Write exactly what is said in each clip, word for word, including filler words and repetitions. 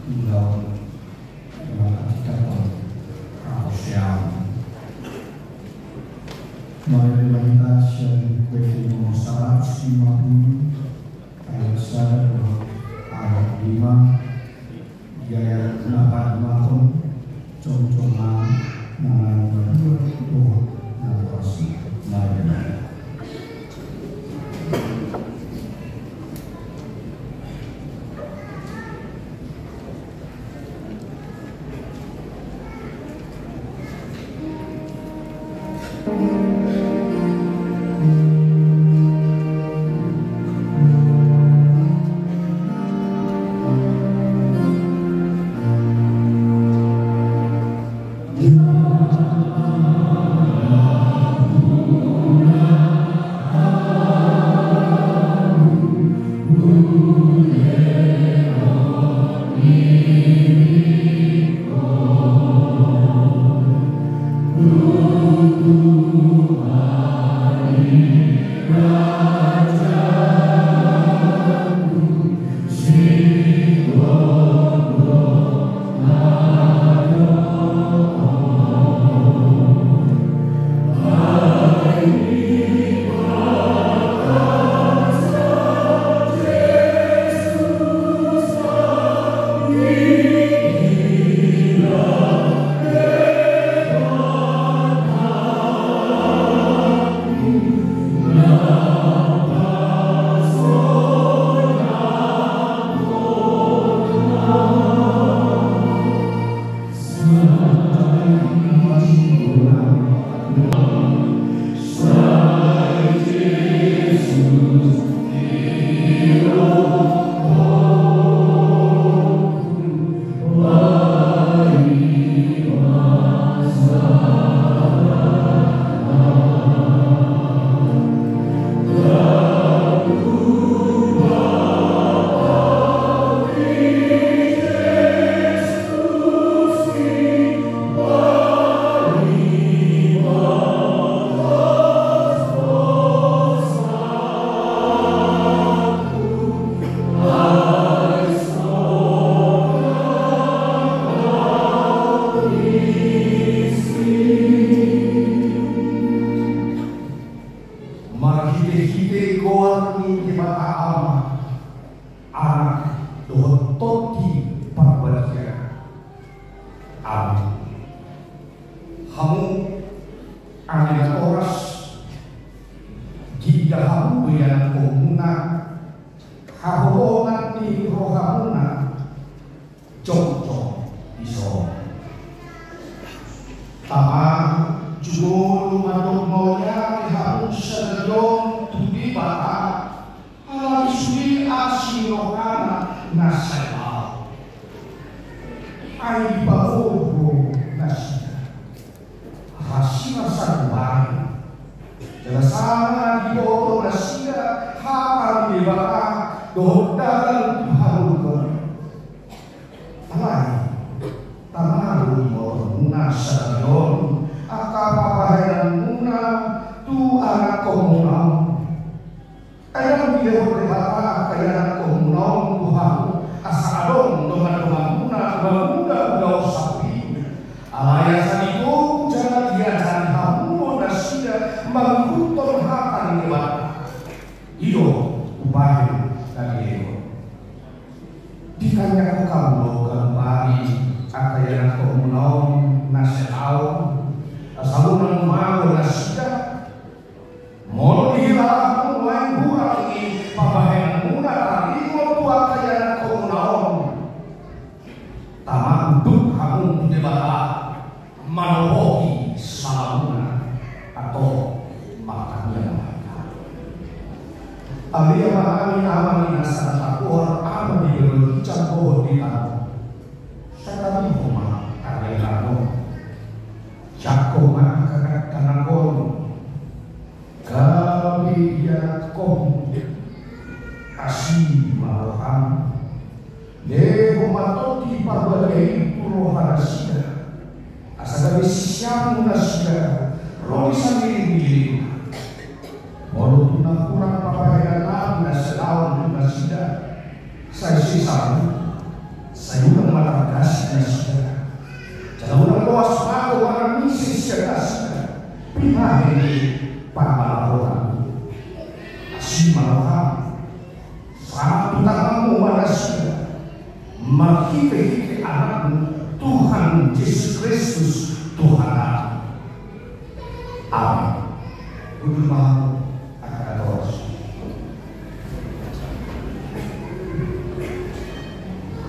Ulaon na manghatindanghon haporseaon. Mari ma hita sian Buku Ende nomor saratus lima pulu, ayat sada dohot ayat lima. Di ayat na palimahon, jongjong ma na naeng madua dohot na toras i. Mari ma hita. Marhitehite goar ni Debata Ama, Anak dohot Tondi Parbadia. Amen. Hamu angka natoras, diida hamu do ianakhonmuna haholongan ni rohamuna jongjong dison. Tama, jumolo mandok mauliate hamu sadari on tu Debata, ala ni sude asi ni rohana na sai lam. Ai dipaboa nasida rasina sarubai, jala sanga diboto nasida hata ni Debata dohot dalan tu haholongan. Alai, tama do ibotomuna sadari on angka pabahenanmuna tu anakhonmuna on. Ai ndang dilehon Debata angka ianakhonmuna on tu hamu asa adong dongandonganmuna manguda-uda on sambing. Alai asa ditogu jala diajari hamu do nasida mangihuthon hata ni Debata. I do umbahen na dilehon. Ditangiangkon hamu do ganup ari angka ianakhonmuna on na sai lam, asa unang mago nasida. Molo dihilala hamu nuaeng hurang i pabahenanmuna taringot tu angka ianakhonmuna on, tama, unduk hamu tu Debata manopohi salamuna. Antong martangiang ma hita. Ale Amanami, Ama ni na sada tagoar, Ama di banua ginjang dohot di tano. Sai tadingkon ma tangiangmuna. Jangkon ma angka tangiangmuna. Gabe ianakhonmu, asi ma roham. Lehon ma Tondi Parbadia i tu roha nasida, asa gabe siseanmu nasida ro di sandiri ni dirimu. Molo tung na hurang pabahenan nami na sai lam tu nasida, sai sesa ma. Sai unang ma targasip nasida, jala unang loas ma goaran ise sian nasida, pinahen ni pamalahoran. Asi ma roham, sahat tu tanganmu ma nasida, marhitehite Anakmu, Tuhan Jesus Kristus, Tuhanami. Amen. Bujur ma hamu angka na torop.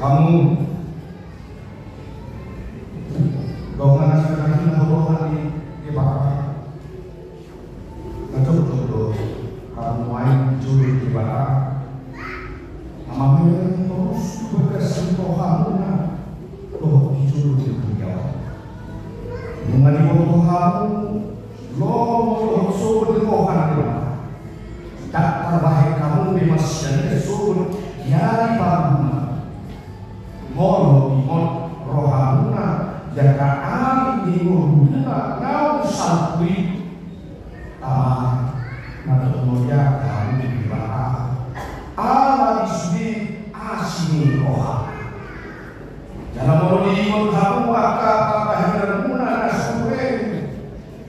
Hamu dongan na hinaholongan ni Debata, na jotjot do hamu nuaeng di jolo ni Debata. Mamamereng torus tu bagasan rohamuna dohot di jolo ni huria on. Nunga diboto hamu lomo dohot sogo ni roha ni Debata. Ndang tarbahen hamu be marsialia sogot di ari parhundul. Molo ingot rohamuna di angka ari ni ngolumuna naung salpu i, tama na tong mauliate hamu tu Debata, ala di sude asi ni rohana. Jala molo diingot hamu angka parbahenanmuna na sureng,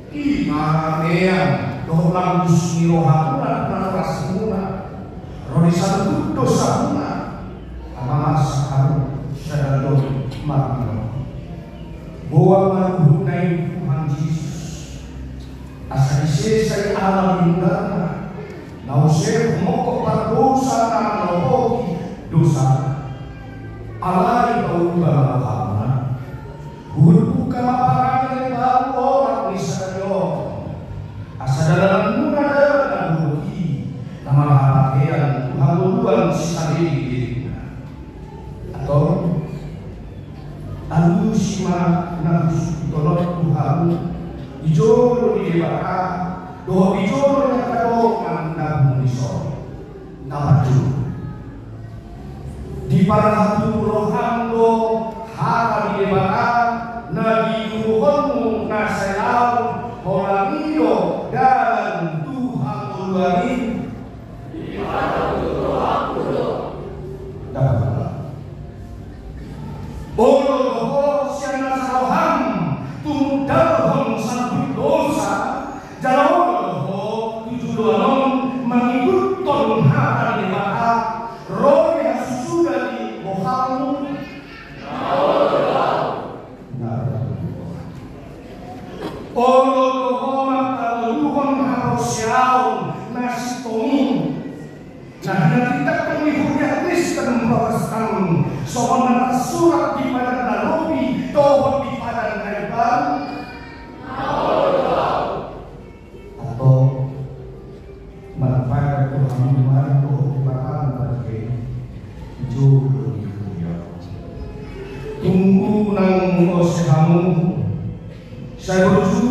i ma neang dohot langgus ni rohamuna tu natorasmuna, ro di saluhut dosamuna, tama ma hamu sadari on marningot: Boan ma luhutna i, Tuhan Jesus, asa disesa i ala ni mulakna, na use humongkop pardosa na manopoki dosana. Alai paubah ma rohamuna. Huhut buka ma parange na baru olat ni sadari on, asa dalananmuna dalan na boti, na marhapatean tu hangoluan sisadededeanna. Antong, alusi ma na husungkun on tu hamu di jolo ni Debata dohot di jolo ni angka dongan na pungu dison. Na parjolo, diparhatubu roham do hata ni Debata na diuruhonmu na sai laon, holan i do dalan tu hangoluan i. Diparhatubu roham do. Dapat. Olo do ho sian nasa roham tumundalhon saluhut dosa, jala olo do ho tu joloan on mangihuthon hata ni Debata, ro di hasusuda ni rohammu? Na olo do. Na olo do. Olo do ho mangkaluhon haporseaon na sintong i, na hinatitahon ni huria Kristen Protestan, songon na tarsurat di Padan na Lobi dohot di Padan na Imbaru? Antong, marpadan do hamu nuaeng dohot Debata na badia i di jolo ni huria. Tung unang ose hamu. Sai burju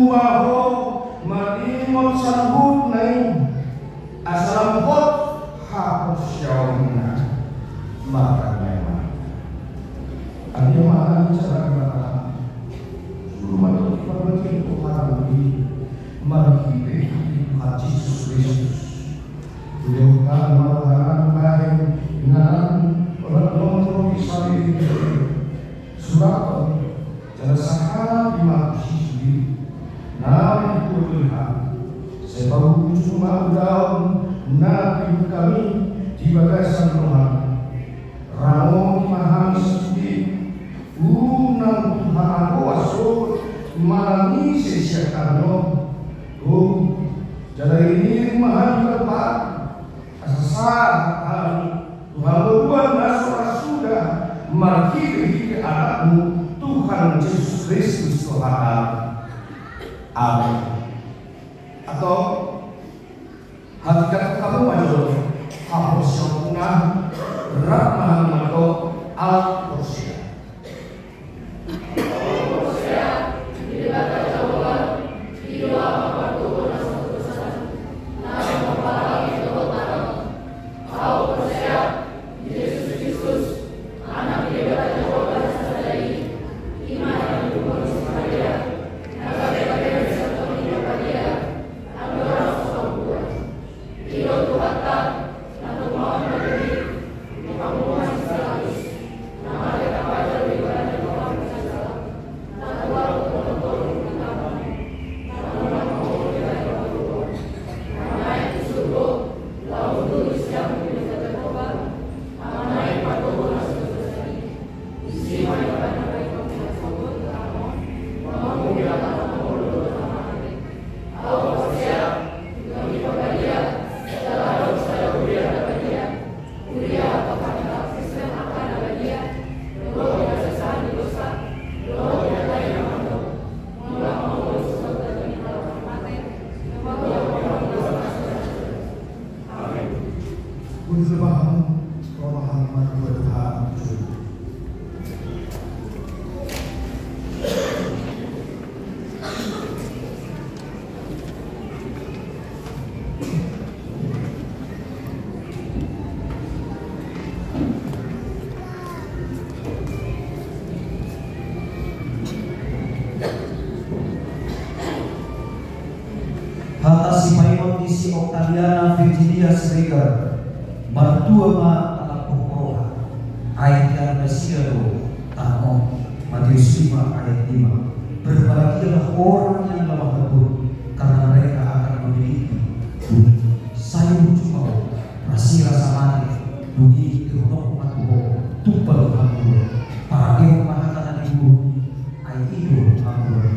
ma ho maningot saluhutna i, asa lam hot haporseaonna. Martangiang ma hita. Adi ma na cara mata. Suru ma tu parbagi tu hata i marhite Tuhan Jesus Kristus. Beliau kan marharan bahen inganan orang nomor di sabi. Surathon jala sahat di ma tu si sude naung huoloi hami, sai paujung ma ulaon na pinungka i di bagasan roham. Rangoti ma hami sasude, unang tu haragoan sogot manang ise sian hami on. Tung jala iring ma hami gabe, asa sahat hami tu hangoluan na so ra suda, marhitehite Anakmu, Tuhan Jesus Kristus Tuhanta. Amen. Antong, hatikkan hamu ma jolo haporseaonmuna, rap ma hami mandok Au porsea. Hata sipaimon ni si Octaviana Virginia Siregar. Martua ma na lambok roha, ai tiar na sia do tano. Matius lima ayat lima. Berbahagialah orang yang lemah lembut, karena mereka akan memiliki bumi. Sai burju ma ho, rasirasa mate, dung i dihononku ma tu ho, tumpal hamu do. Parangehon ma hata na di bumi, ai i do hamu do.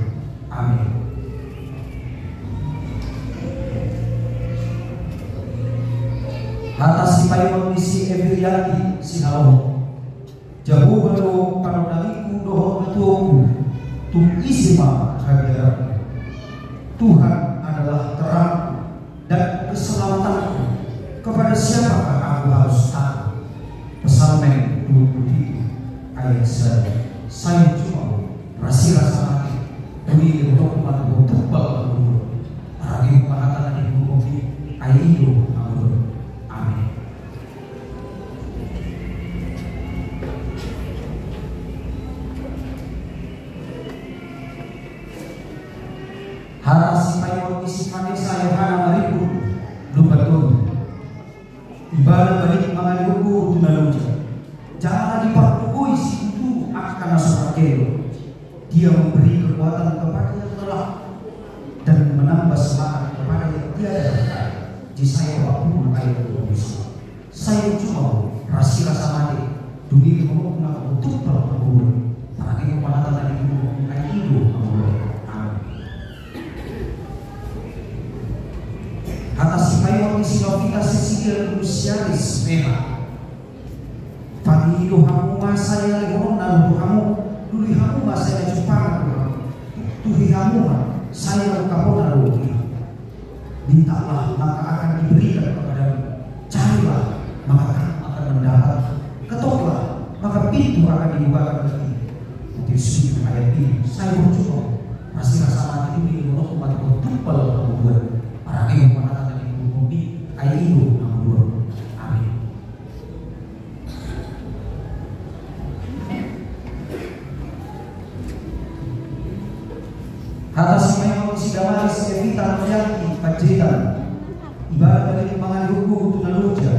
Amin. Hata sipaimon ni si Evriati Sihaloho. Jahowa do panonangingku dohot hatuaonku, tung ise ma habiaranku. Tuhan adalah terangku dan keselamatanku, kepada siapakah aku harus takut? Psalmen dua puluh tiga ayat satu. Sai burju ma ho, rasirasa mate, dung i dihononku ma tu ho, tumpal hamu do. Parangehon ma hata na di bumi, ai i do hamu do. Amin. Hata sipaimon ni si Vanessa Yohana Marimbun Lumban Tolu. Ibana bahen mangalehon gogo tu na loja, jala dipargogoi sikutu angka na so margellok. Dia memberi kekuatan kepada yang lelah dan menambah semangat kepada yang tiada berdaya. Jesaya empat puluh ayat dua puluh satu. Sai burju ma ho, rasirasa mate, dung i dihononku ma tu ho, tumpal hamu do. Parangehon ma hata na di bumi, ai i do hamu do. Amin. Hata sipaimon ni si Novita Cecilia Lucianis Meha. Pangido hamu ma sai alehononna do tu hamu, doli hamu ma sai na jumpangan do hamu, tuhi hamu ma sai na ungkaponna do i. Mintalah, maka akan diberikan kepadamu. Carilah, maka kamu akan mendapat. Ketoklah, maka pintu akan dibukakan bagimu. Matius tujuh ayat lima. Sai burju ma ho, rasirasa mate, dung i dihononku ma tu ho, tumpal hamu do. Parangehon ma hata na di bumi, ai i do hamu do. Amin. Hata sipaimon ni si Damaris Evita Novianti Panjaitan. Ibana bahen mangalehon gogo tu na loja,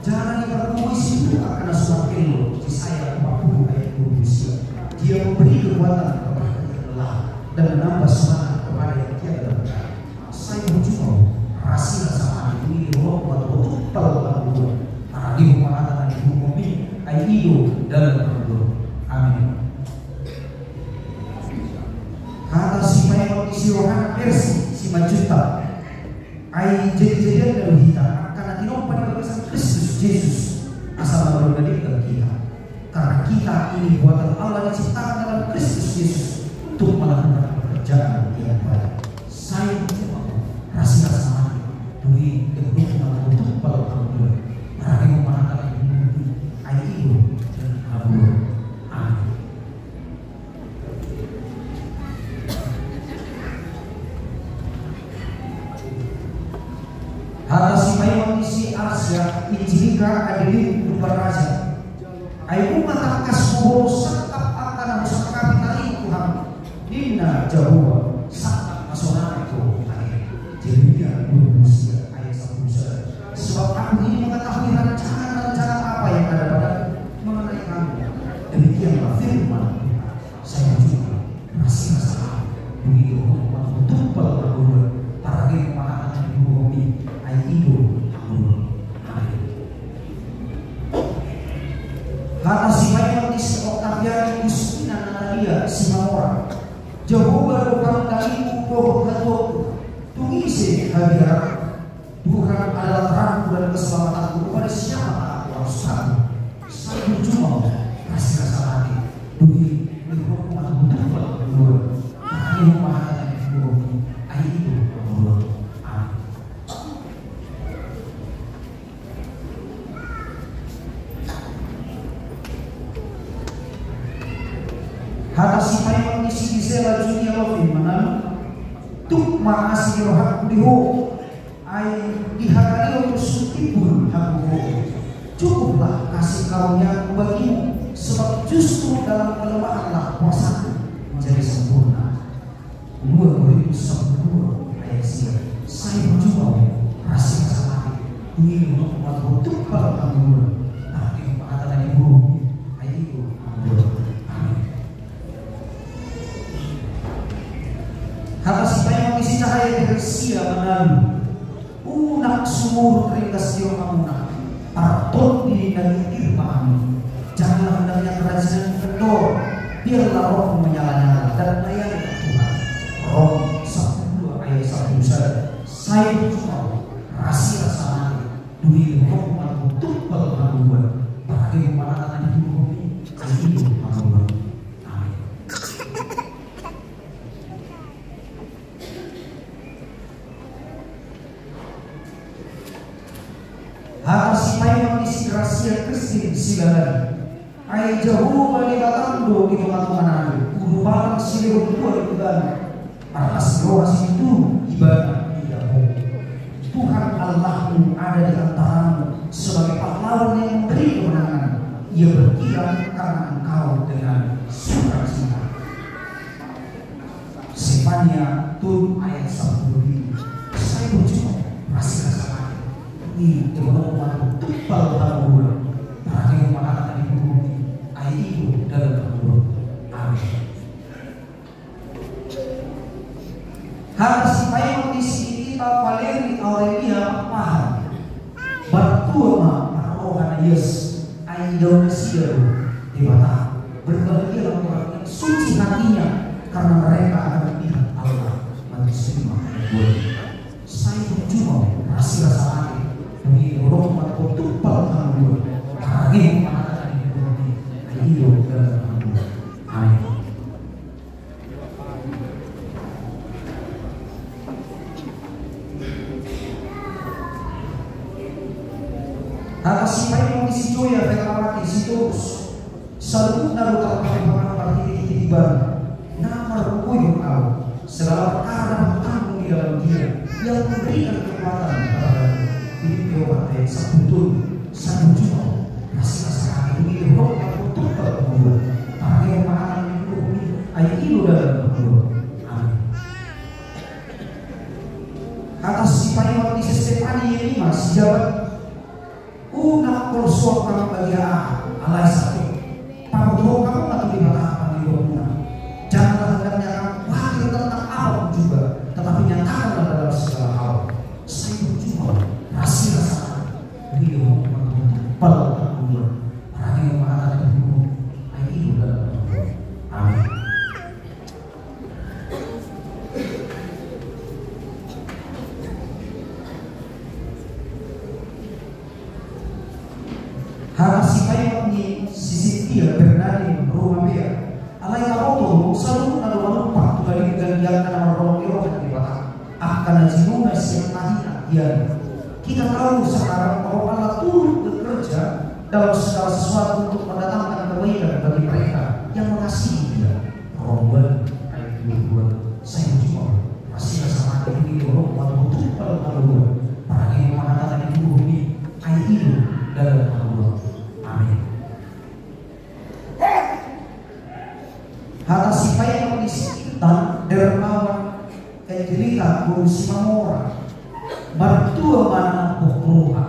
jala dipargogoi sikutu angka na so margellok. Jesaya empat puluh ayat dua puluh sia. Dia memberi kekuatan kepada yang lelah dan menambah semangat kepada yang tiada berdaya. Sai burju ma ho, rasirasa mate, dung i dihononku ma tu ho, tumpal hamu do. Parangehon ma hata na di bumi, ai i do dalan hamu do. Amin. Hata sipaimon ni si Yohana Mercy Simanjuntak. Ai jadi-jadianna do hita angka na tinompa di bagasan Kristus Jesus, asa mangolu na denggan hita. Karena kita ini buatan Allah, diciptakan dalam Kristus Yesus untuk melakukan pekerjaan yang baik. Sai burju ma ho, rasirasa mate, dung i dihononku ma tu ho, tumpal hamu do. Parangehon ma hata na di bumi, ai i do dalan hamu do. Amin. Hata sipaimon ni si Arsia Injilika Adelin Lumban Raja. Ai nunga tangkas huboto sangkap angka na husangkapi taringot tu hami, ninna Jahowa, sangkap ma sonari ho, amen. Jeremia dua puluh sia ayat sapuluh sada. Sebab Aku ini mengetahui rencana-rencana apa yang ada padamu, mengenai kamu. Demikianlah firman Tuhan. Sai burju ma ho, rasirasa mate, dung i dihononku ma tu ho, tumpal hamu do. Parangehon ma hata na di bumi, ai i do hamu do. Amin. Hata sipaimon ni si Octaviani Justina Natalia Simamora. Jahowa do panonangingku dohot hatuaonku, tung ise habiaranku. Tuhan adalah terangku dan keselamatanku, kepada siapakah aku harus takut? Sai burju ma ho, rasirasa mate, dung i dihononku ma tu ho, tumpal hamu do. Parangehon ma hata na di bumi, ai i do hamu do. Amin. Hata sipaingot ni si Gisela Junia Lovin, manalu: Tuk ma asi ni rohangku di Ho, ai di hagaleon do sun timbul hagogoon. Cukuplah kasih karuniamu bagimu, sebab justru dalam kelemahanlah kuasamu menjadi sempurna. Dua Korintus sampulu dua ayat sia. Sai burju ma ho, rasirasa ma ho, dung i do ho tumpal hangoluan. Tapi hata na di buru, ai i do hangoluan. Amin. Hata sipaingot ni si Cahaya Teresia, manalu: Unang sumurut ringgas ni rohamuna, partondi na ginggir ma hamu. Janganlah hendaknya kerajinan kendor, biarlah rohmu menyala-nyala dan melayani Tuhan. Rom sampulu dua ayat sampulu sada. Sai burju ma ho, rasirasa ma ho, dung i do ho tumpal hangoluan. Parhangoluan na di buru i, ai i do hangoluan. Amin. Hata sipaingot ni si Gracia Christine Silalari: Ai Jahowa Debatam do di tonga-tonga nami, urubaran silehon tua di ibana, marlas ni roha situtu ibana di Jahowa. Tuhan Allahmu ada di antaramu sebagai pahlawan yang memberi kemenangan. Ia berkilap karena engkau dengan sukacita. Sefania tolu ayat sampulu lima. Sai burju ma ho, rasirasa ma ho, dung i do ho tumpal hangoluan. Parhangoluan na di buru i, ai i do dalan hangoluan. Amin. Hata sipaingot ni si Ita Valeri Aurelia Pakpahan: Martua ma parroha na ias, ai idaon nasida do Debata. Berbahagialah orang yang suci hatinya, karena mereka akan melihat Allah. Matius lima ayat dua. Sai burju ma ho, rasirasa ma ho, dung i do ho tumpal hangoluan. Parhangoluan na di buru i, ai i do dalan hangoluan. Amin. Hata sipaingot ni si Joya Fetawati Sitorus: Saluhutna do tarpadu marhite-hite ibana na margogoihon ahu. Segala perkara dapat kutanggung di dalam Dia yang memberikan kekuatan kepadaku. Filipi opat ayat sampulu tolu. Sai burju ma ho, rasirasa ma ho, dung i do ho tumpal hangoluan. Parhangoluan na di buru i, ai i do dalan hangoluan. Amin. Hata sipaingot ni si Stefani Yelima Sijabat: Unang polsohon hamu bagia aha, alai satu, pabotohon hamu ma tu Debata pangidoanmuna. Janganlah hendaknya kamu khawatir tentang apa pun juga, tetapi nyatakanlah dalam segala hal. Sai burju ma ho, rasirasa ma ho, dung i do ho tumpal hangoluan. Parhangoluan na di buru i, ai i do dalan hangoluan. Amin. Hata sipaingot ni si Cynthia Bernardin Rumapea: Alai taboto do, saluhutna do manumpak tu gading gandianna na marholong ni roha ni Debata. Angka na jinona sian tahi na hian. Kita tahu sekarang bahwa Allah turut bekerja dalam segala sesuatu untuk mendatangkan kebaikan bagi mereka yang mengasihi Dia. Rom dua ayat dua pulu dua. Sai burju ma ho, rasirasa ma ho, dung i do ho tumpal hangoluan. Parhangoluan na di buru i, ai i do dalan hangoluan. Amin. Hata sipaingot ni si Intan Dermawan Angelita boru Simamora: Martua ma na mamboan roha,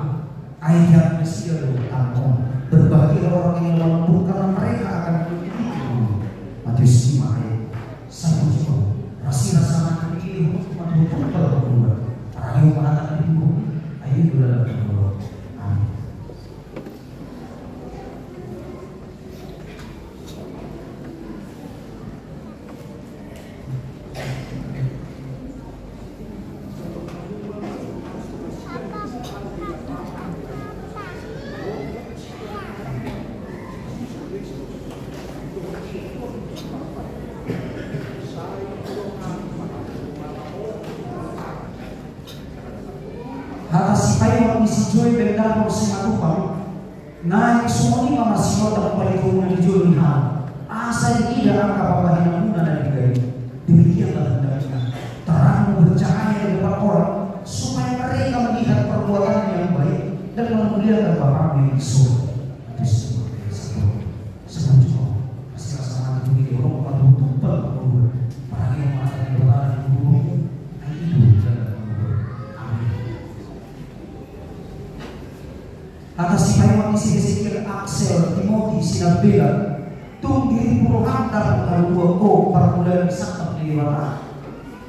ai idaon nasida do tano on. Berbahagialah orang yang lemah lembut, karena mereka akan memiliki bumi. Matius lima ayat. Sai burju ma ho, rasirasa ma ho, dung i do ho tumpal hangoluan. Parhangoluan na di buru i, ai i do dalan hangoluan. Amin. Hata sipaingot ni si Joy Bendahol Simatupang: Naeng songon i ma masirotan palitomuna di jolo ni hau, asa diida angka Mangingso, ate sumur, ate sumur. Sumur juma, asi rasa mate tu dia, orang patuh tumpal patuh. Parani yang mata yang berada di bumi, ai itu dalam kubur. Amin. Hata sipaima ni si Hesekiel, Axel, Timoti, Sinabela, tung dirimu rohanta, lalu dua ko parmulaan sangkap ni Debata.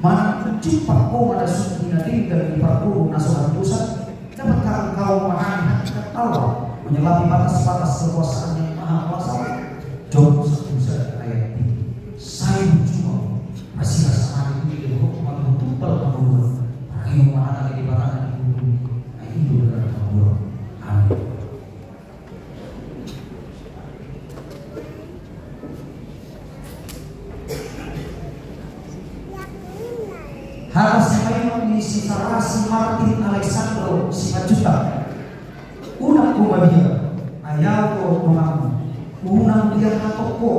Manang jumpang ho manasuhi na denggan di parguru na so hantusan, dapatkah engkau mangalehon Allah menyalahi batas-batas kekuasaan yang maha kuasa? Job satu ayat tiga. Sai juma, asi rasa mate tu dia, orang patuh tumpal patuh. Parani yang mata yang berada di bumi, ai itu dalam kubur. Amin. Hata sipaima ni si Sarasi Martin Alexandro Simanjuntak. Unang ho mabiar, ai ahu do donganmu. Unang biar hatop ho,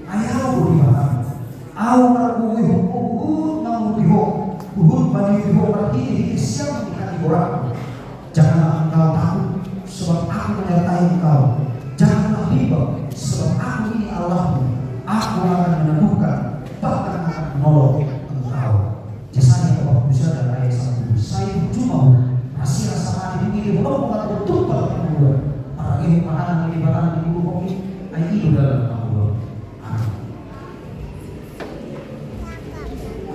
ai ahu do Debatam. Ahu margogoihon ho huhut mangurdi ho, huhut mangihuti ho marhitehite siamun ni hatigoranku. Janganlah engkau takut, sebab Aku menyertai engkau. Janganlah bimbang, sebab Aku ini Allahmu. Aku akan meneguhkan, bahkan akan menolong engkau. Jesaya dua puluh sada ayat satu. Sai juma, asi rasa mate tu dia, orang patuh tumpal patuh. Parani yang mata yang berada di bumi, ai itu dalam kubur. Amin.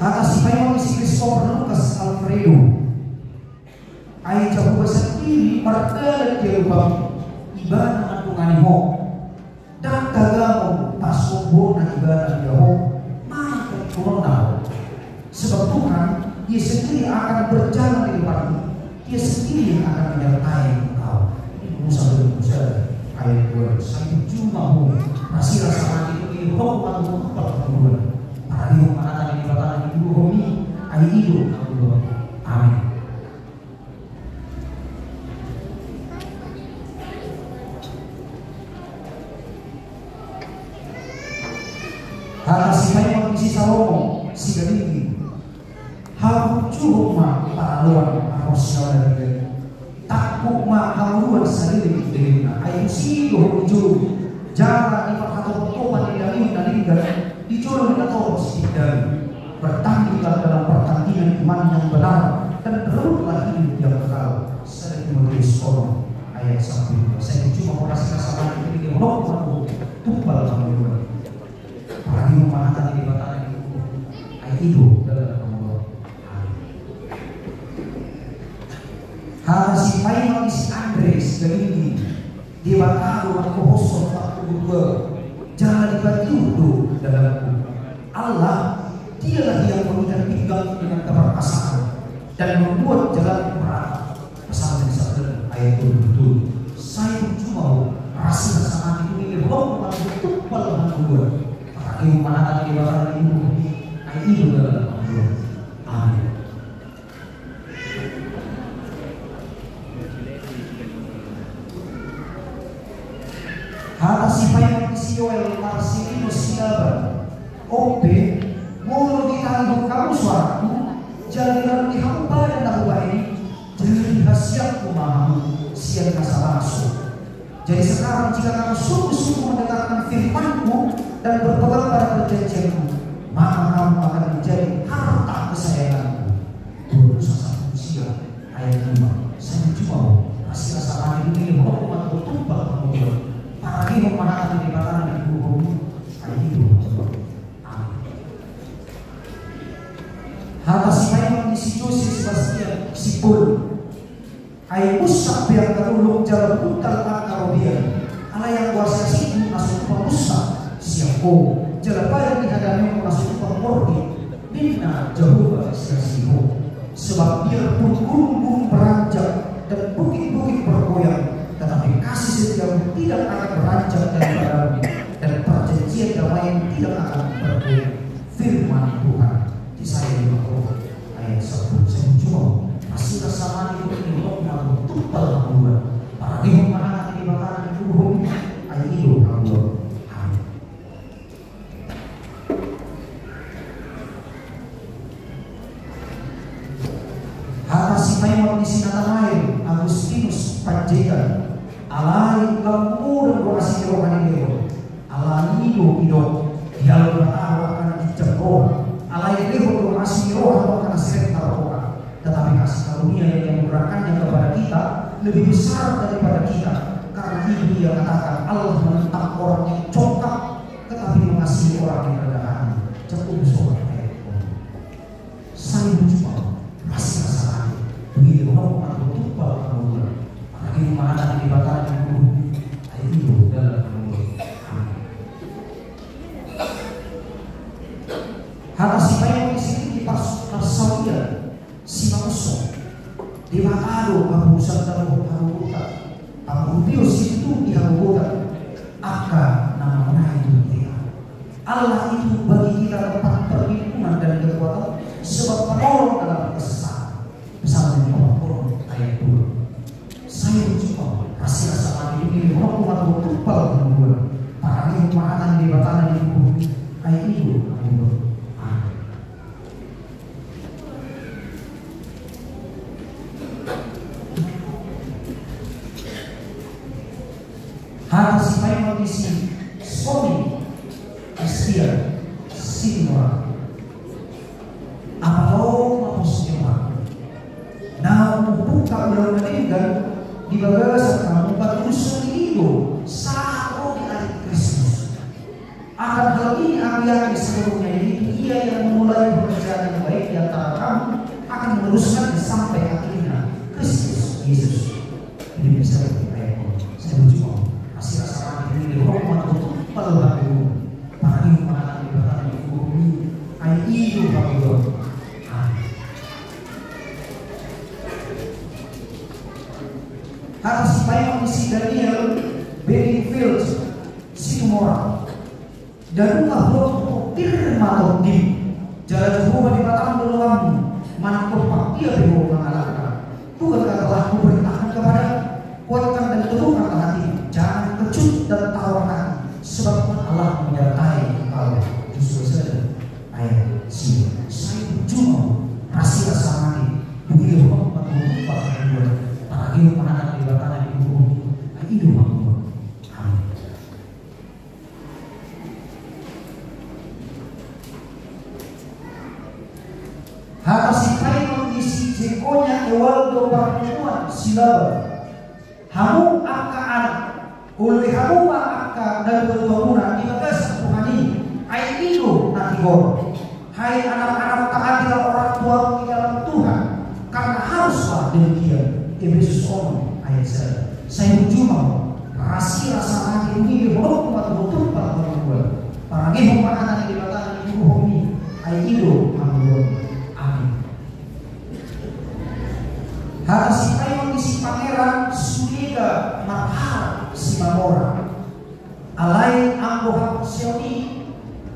Hata sipaima ni si Christopher Lucas Alfredo. Ai Jahowa sandiri mardalan di adopanmu, Ibana mandongani ho. Ndang tagamon pasombuon na Ibana di ho, manang tangihononna ho. Sebab Tuhan, Ia sendiri akan berjalan di depanmu. Ia sendiri yang akan menyertai engkau. Ini Musa dan Musa ayat dua. Sai juma ho, asi rasa mate tu dia, orang patuh tumpal patuh. Parani yang mata yang berada di bumi, ai itu dalam kubur. Amin. Hata sipaima ni si Salomo Sigalingging. Haburjuhon ma paraloan, haporseaon na denggan. Takkuk ma hamuruan saleleng lelengna. Ai tusi do ho di jolo, jala di parhatopatopan ni dalihan na denggan, di jolo ni na torop sipindalan. Bertandinglah dalam pertandingan iman yang benar, dan rebutlah hidup yang kekal. Sada Timoteus onom ayat sampulu. Sai juma ho, asi rasa mate tu dia, orang patuh tumpal patuh. Parani yang mata yang berada di bumi, ai itu dalam kubur. Amin. Hata sipaima ni si Andres Galingging. Debata do mangkohoshon parpudi, jala dipatiur do dalanku. Allah, Dialah yang mengikat pinggang dengan keperkasaan dan membuat jalanku merata. Psalmen sembilan ayat dua puluh tujuh. Sai juma ho, asi rasa mate tu dia, orang patuh tumpal patuh. Parani yang mata yang berada di bumi, ai itu dalam kubur. Amin. Hata sipaima ni si Yoel Marcelino Silaban. On pe, molo ditangihon hamu soarangku, jala diharoro hamu padan na hubahen i, jadi hasianku ma hamu sian nasa bangso. Jadi sekarang, jika kamu sungguh-sungguh mendengarkan firman-Ku dan berpegang pada perjanjian-Ku, maka kamu akan menjadi harta kesayangan-Ku. Dua Musa sapulu sia ayat lima. Sai juma ho, asi rasa mate tu dia, orang patuh tumpal patuh. Parani yang mata yang berada di bumi, ai itu. Amin. Hata sipaima ni si Jose Sebastian Sipul. Ai mussak pe angka dolok jala buntal angka robean. Alai anggo asi-asingku na so tupa mussak sian Ho, jala padan ni hadameonmu na so tupa morbit, ninna Jahowa sian si Ho. Sebab biarpun gunung-gunung beranjak dan bukit-bukit bergoyang, tetapi kasih setiamu tidak akan beranjak daripadamu, dan perjanjian damaimu tidak akan bergoyang. Firman Tuhan. Jesaya lima puluh ayat sapulu. Sai juma ho, asi rasa mate tu dia, orang patuh tumpal patuh. Parani yang mata yang berada di bumi, ai itu dalam kubur. Amin. Hata sipaima ni si Natanael Agustinus Panjaitan. Ala Ido, ido, dialog mata roha karena ijab roha. Alai lehon do asi roha tu angka na sirek na roha. Tetapi kasih karunia yang dianugerahkannya kepada kita lebih besar daripada kita. Karena itu ia katakan, Allah menentang orang yang congkak, tetapi mengasihi orang yang rendah hati. Jam tujuh sore. Sai bujur ma, rasi rasa ate, bini rohangku matumpal hamu. Apalagi rumah anak di batang di guru. Ai ido dalam hamu. Amin. Hata sipaingon di sini di pas parsaulian. Simamuso. Debata do hamuso tabo hamuso. Pangurupio situ di hamuso. Angka na mangonai dunia. Allah itu bagi kita tempat perlindungan dan kekuatan, sebab penolong dalam kesesakan. Psalmen empat puluh ayat dua. Sai bujur ma, rasi rasa ate, bini rohangku matumpal hamu. Apalagi rumah anak di batang di guru. Ai ido hamu. Amin. Hata sipaingon di si Sony Christian Situmorang. Apala ma pos ni rohangku naung hubuka ulaon na denggan di bagasan hamu, patuluson ni ido sahat ro di ari Kristus. Akan hal ini aku yakin seluruhnya ini, Ia yang memulai pekerjaan yang baik di antara kamu akan meneruskannya sampai akhirnya, Kristus Yesus. Ini bisa dipercaya. Saya berjuang. Rasi rasa ate, bini rohangku matumpal hamu. Apalagi rumah anak di batang di guru. Ai ido hamu. Amin. Hata sipaingon di si Daniel Bedingfield Situmorang. Dang nunga huboto ho pir ma tondim, jala Jahowa Debatam do Tuhanmu, manang dompak dia pe ho mangalangka. Bukankah telah kuperintahkan kepadamu, kuatkan dan teguhkanlah hatimu, jangan kecut dan tawar hati, sebab Tuhan Allah menyertai engkau. Yosua sada ayat sia. Sai bujur ma, rasi rasa ate, bini rohangku matumpal hamu. Apalagi rumah anak di batang di guru. Ai ido hamu. Amin. Hata sipaingon di si Jekonya Ewaldo Parpunguan Silaban. Hamu angka anak, oloi hamu ma angka na tuatua muna di bagasan Tuhan i, ai ido na tigor. Hai anak-anak, taatilah orang tuamu di dalam Tuhan, karena haruslah demikian. Efesus onom ayat sada. Sai bujur ma, rasi rasa ate, bini rohangku matumpal hamu. Parangehon ma hata ni Debata di guru ho i, ai ido hamu. Amin. Hata sipaingon di si Pangeran Sudega Marhara Simamora. Alai anggo haporseaon i,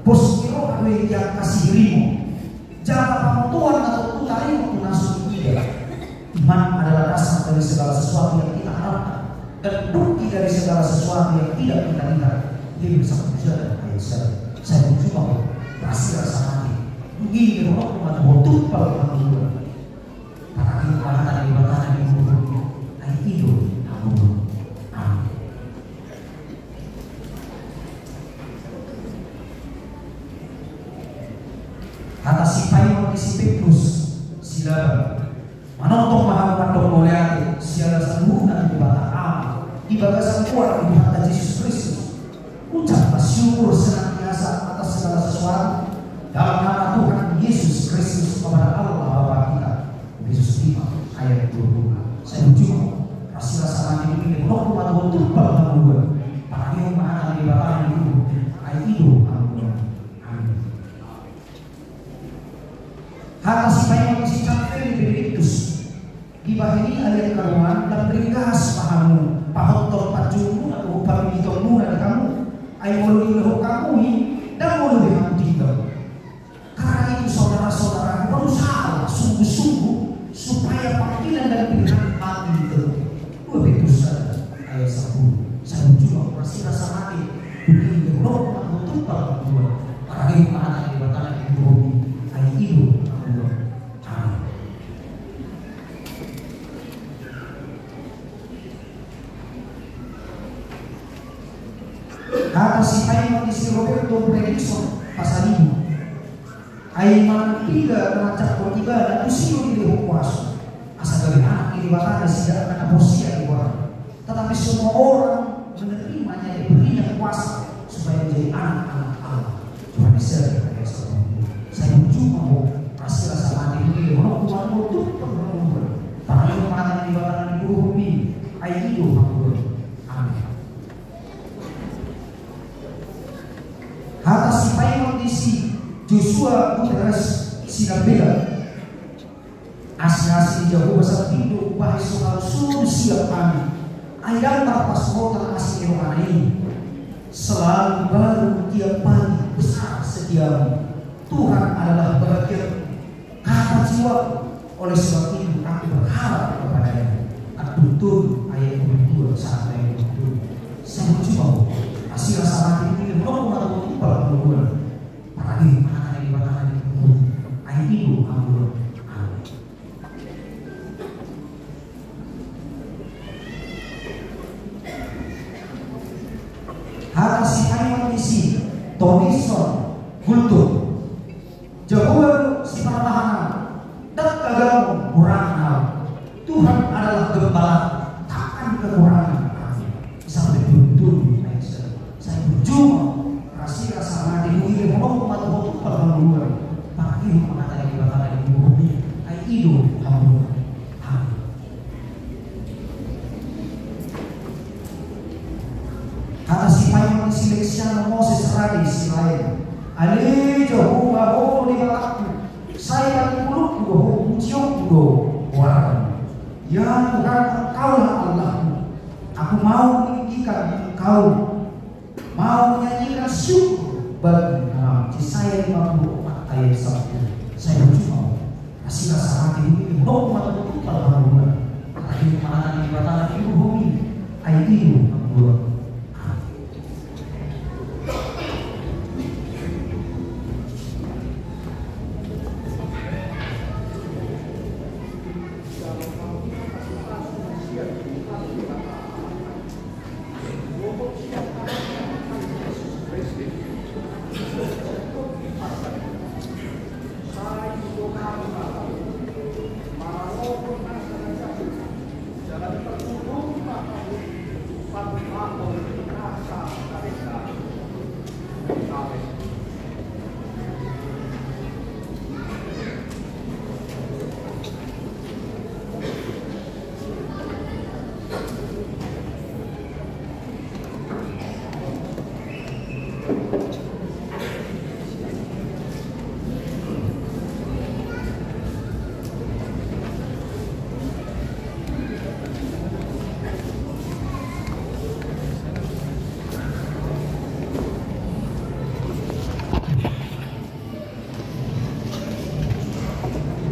pos ni roha do i di angka sihirmu. Jala pamotoan na tontu taringot tu na so diida. Iman adalah dasar dari segala sesuatu yang kita harapkan dan bukti dari segala sesuatu yang tidak kita lihat. Yehezkiel sada ayat sada. Sai bujur ma, rasi rasa ate, bini rohangku matumpal hamu. Apalagi rumah anak di batang di guru. Ai ido hamu. Amin. Hata sipaingon di si Petrus Silaban. Manongtong ma hamu mandok mauliate siala saluhutna tu Debata Ama di bagasan Tuhanta Jesus Kristus. Ucaplah syukur senantiasa atas segala sesuatu dalam nama Tuhan Yesus Kristus kepada Allah Bapa kita. Efesus lima ayat dua puluh. Sai bujur ma, rasi rasa ate, bini rohangku matumpal hamu. Parangehon ma hata ni Debata di guru ho i, ai ido hamu. Amin. Hata sipaingon di si Canteli Benediktus. Dibahen i ale angka dongan, dang ringgas ma hamu pahot panjouon muna dohot pamiliton muna di hamu. Ai molo diulahon hamu i, dang molo be hamu tinggal. Karena itu saudara-saudara, berusahalah sungguh-sungguh supaya panggilan dan pilihan mati itu. Dua Petrus sada ayat sapuluh. Sai bujur ma, rasi rasa ate, bini rohangku matumpal hamu. Parangehon ma hata ni Debata di guru ho i, ai ido hamu. Amin. Hata sipaingot ni si Roberto Fredrickson Pasaribu. Ai manang piga na manjangkon ibana, tusi do dilehon huaso, asa gabe anak ni Debata na siahaan na porsea di goarna. Tetapi semua orang menerimanya, diberinya kuasa supaya menjadi anak-anak Allah. Johannes satu ayat satu. Sai burju ma ho, asa rasa mate, dilehononku ma ho turpuk ni hangoluan. Parlinggoman ni Debata na dibotohon i, ai i do hangoluan. Amin. Hata sipaingot ni si Joshua Gutierrez Sinambela. Asi-asi ni Jahowa sambing do umbahen so hau solu siap hami. Ai ndang tarpasohotan asi ni rohana i. Selalu baru tiap pagi, besar setiamu. Tuhan adalah bahagianku, kata jiwaku. Oleh sebab itu aku berharap kepada-Nya. Antun tolu ayat dua puluh dua sampai dua puluh dua. Sai burju ma ho, asa rasa mate, dilehononku ma ho turpuk ni hangoluan. Parlinggoman ni Debata na dibotohon i, ai i do hangoluan. Amin. Hata sipaingot ni si Tonison Gultom. Jahowa do siparmahan ahu, ndang tagamon hurang ahu. Tuhan adalah gembala, takkan kekurangan aku. Sampai dua puluh tujuh ayat satu. Sai burju ma ho, asa rasa mate, dilehononku ma ho turpuk ni hangoluan. Parlinggoman ni Debata na dibotohon i, ai i do hangoluan. Amin. Hata sipaingot ni si Leksiano Moses Rade Silaen. Ale Jahowa, Ho do Debatangku, sai patupulungku do Ho, pujionku do goarMu. Ya Tuhan, Engkaulah Allahku. Aku mau meninggikan Engkau, mau menyanyikan syukur bagi namaMu. Jesaya lima puluh empat ayat satu. Sai burju ma ho, asa rasa mate, dilehononku ma ho turpuk ni hangoluan. Parlinggoman ni Debata na dibotohon i, ai i do hangoluan. Amin.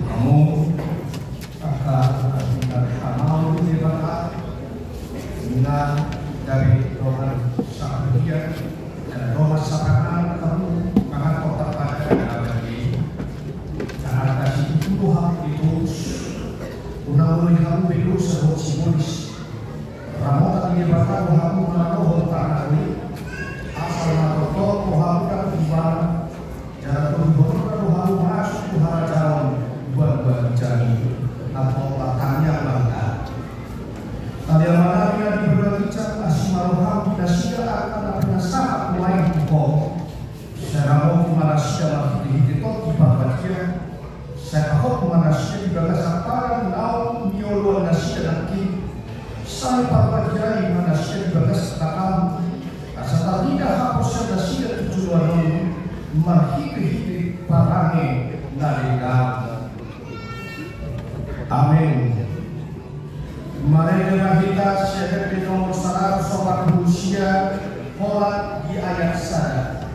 Hamu angka na hinaholongan ni Debata, na gabe dongan sahaporseaon, dongan sapangatan hamu, mangan tongka pada na badia i. Jakarta City do hamu di Tulus, unang boi hamu be dosa dohot sibolis. Ramotan ni Debata do hamu manaluhon tano i, asal ma tongtong do hamu dapot Ibana, jala tolihononna do hamu masuk tu harajaon di banua ginjang i. Antong martangiang ma hita. Ale Amanami na di banua ginjang, asi ma rohaM di nasida angka na pinasahat nuaeng tu Ho. Sai ramoti ma nasida marhitehite Tondi Parbadia. Sai pahot ma nasida di bagasan padan naung nioloan nasida nangkin. Sai parbadiai ma nasida di bagasan tanganMu, asa tarida haporseaon nasida tu joloan on marhitehite parange na denggan. Amen. Marende ma hita sian Ende nomor saratus opat pulu sia, holan di ayat sada.